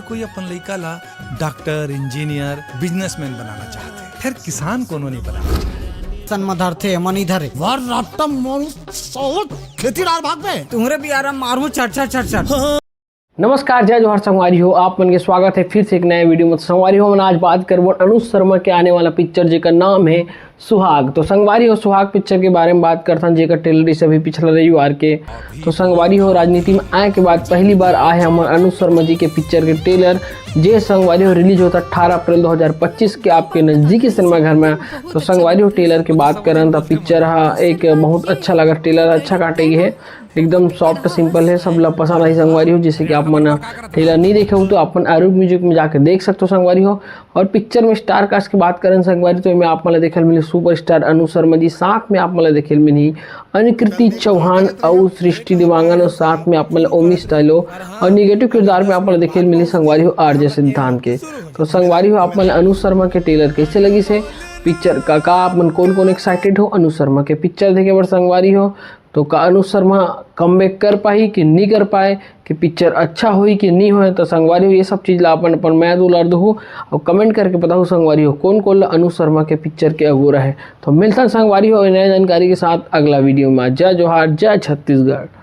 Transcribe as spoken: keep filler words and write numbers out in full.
कोई अपन लइका ला डॉक्टर, इंजीनियर, बिजनेसमैन बनाना चाहथे, फेर किसान कोनो नहीं बना। सन म धरथे मन इधर। वर रट्टम मोरू सोच खेती डार भाग बे। तुम्हरे बियारा मारू छट छट छट छट। नमस्कार, जय जोहार संगवारी हो। आप मन के स्वागत है फिर से एक नए वीडियो में। तो संगवारी हो, हमन आज बात करबो अनुज शर्मा के आने वाला पिक्चर, जेकर नाम है सुहाग। तो संगवारी हो, सुहाग पिक्चर के बारे में बात करथन, जेकर ट्रेलर इस अभी पिछला रविवार के। तो संगवारी हो, राजनीति में आए के बाद पहली बार आए हैं हमन अनुज शर्मा जी के पिक्चर के ट्रेलर, जे संगवारी हो रिलीज होता अठारह अप्रैल दो हज़ार पच्चीस के आपके नजदीकी सिनेमाघर में। तो संगवारी हो, ट्रेलर के बात करन तो पिक्चर हा एक बहुत अच्छा लगा, ट्रेलर अच्छा काटे गए है, एकदम सॉफ्ट सिंपल है, सब ला पसंद आई संगवारी हो। जैसे कि आप मन ट्रेलर नहीं देखे हो तो आप मन आरूप म्यूजिक में जाके देख सकते हो संगवारी हो। और पिक्चर में स्टार कास्ट की बात करें संगवारी, तो इनमें आप मन ला देखे मिली सुपरस्टार अनु शर्मा जी, साथ में आप मन ला देखे मिली अनुकृति चौहान और सृष्टि देवांगन, और साथ में आप मन ला ओमी स्टाइलो, और निगेटिव किरदार में आप मन ला देखे मिली संगवारी हो आरजे सिद्धांत के। तो संगवारी हो, आप मन ला अनु शर्मा के ट्रेलर कैसे लगिस हे, पिक्चर का, का आप मन कौन कौन एक्साइटेड हो अनु शर्मा के पिक्चर देखे बर संगवारी हो? तो का अनु शर्मा कमबैक कर पाही कि नहीं कर पाए, कि पिक्चर अच्छा होही कि नहीं होए? तो संगवारी हो, ये सब चीज ला अपन अपन मैं दुलार दहू और कमेंट करके बताहू संगवारी हो, कौन कौन ला अनु शर्मा के पिक्चर के अगोरा है। तो मिलता संगवारी हो नए जानकारी के साथ अगला वीडियो में। जय जोहार, जय छत्तीसगढ़।